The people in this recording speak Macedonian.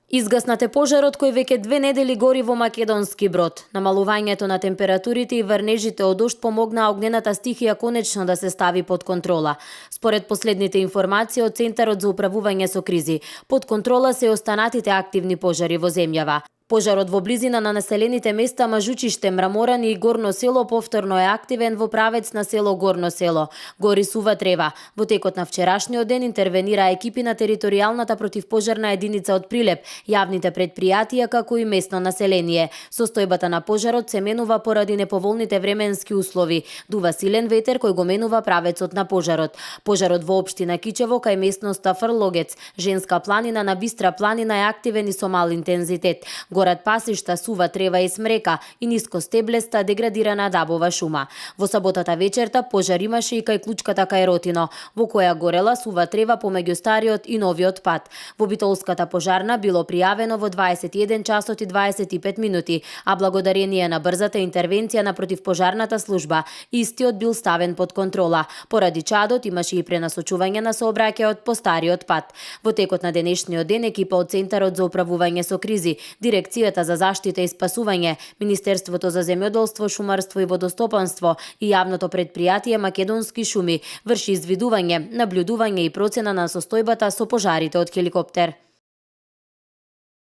Изгаснате пожарот кој веќе 2 недели гори во Македонски Брод. Намалувањето на температурите и врнежите од дожд помогнаа огнената стихија конечно да се стави под контрола. Според последните информации од Центарот за управување со кризи, под контрола се останатите активни пожари во земјава. Пожарот во близина на населените места Мажучиште, Мраморани и Горно село повторно е активен во правец на село Горно село. Гори сува трева. Во текот на вчерашниот ден интервенира екипи на територијалната противпожарна единица од Прилеп, јавните предпријатија како и местно население. Состојбата на пожарот се менува поради неповолните временски услови. Дува силен ветер кој го менува правецот на пожарот. Пожарот во општина Кичево кај местноста Фрлогец, Женска планина на Бистра планина е активен и со мал интензитет. Горат пасишта, сува трева и смрека и ниско стеблеста деградирана дабова шума. Во саботата вечерта пожар имаше и кај клучката кај Ротино, во која горела сува трева помеѓу стариот и новиот пат. Во Битолската пожарна било пријавено во 21 часот и 25 минути, а благодарение на брзата интервенција на противпожарната служба, истиот бил ставен под контрола. Поради чадот имаше и пренасочување на сообраќајот по стариот пат. Во текот на денешниот ден екипа од Центарот за управување со кризи, Дирекцијата за заштита и спасување, Министерството за земјоделство, шумарство и водостопанство и јавното предпријатие Македонски шуми врши извидување, наблюдување и процена на состојбата со пожарите од хеликоптер.